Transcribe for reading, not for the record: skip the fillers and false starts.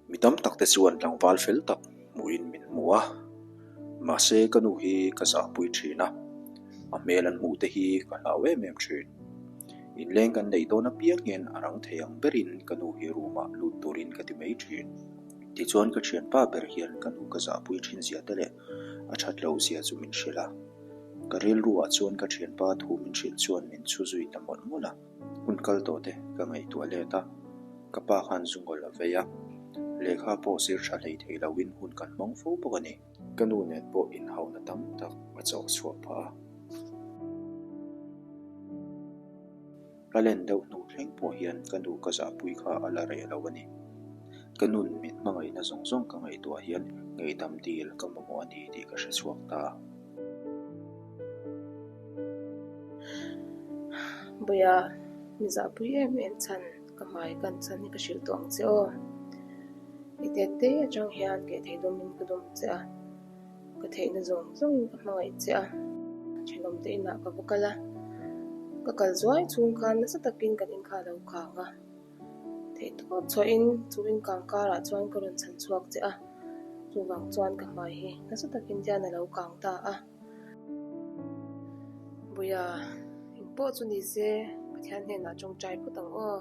Mi tam tak te chuan tlangval fel tak hmuhin min hmu a, mahse ka nu hi ka zahpui thin a, a hmel an hmuh te hi ka hlau em em thin. Inleng kan neih dawn apiang hian a rang thei ang berin ka nu hi room ah lut turin ka ti mai thin. Tichuan ka thianpa ber hian ka nu ka zahpui thin zia te leh a that loh zia chu min hrilh a, ka rilru ah chuan ka thianpa thu min hrilh chuan min chhu zui ta mawlh mawlh a. Hun kal tawh te ka ngaihtuah let a, ka pa khan zungawl a vei a, lehkha pawh zir tha hlei thei loin hun kan hmang fo bawk a ni. Ka nu nen pawh inhauhna tam tak a chawh chhuah phah a. Ka len deuh hnu thleng pawh hian ka nu ka zahpui kha a la reh lo a ni. Ka nun min hmangaihna zawng zawng ka ngaihtuah hian ngaihdam dil ka mamawh a ni tih ka hre chhuak ta. Bawiha, mi zahpui em em chhan ka hmai kan chhan hi ka hrilh tawh ang che aw. I tet te atang hian keh thei dawmin ka dawm che a, ka theihna zawng zawngin ka hmangaih che a, thenawm te inah ka va kal a, ka kal zuai chhung khan nasa takin kan inkha lo khang a. Theih tawp chhuahin chu inkang karah chuan ka rawn chhan chhuak che a, chuvang chuan ka hmai hi nasa takin hian a lo kang ta a. Buia, engpawh chu ni se Pathian hnenah tawngtai phawt ang aw.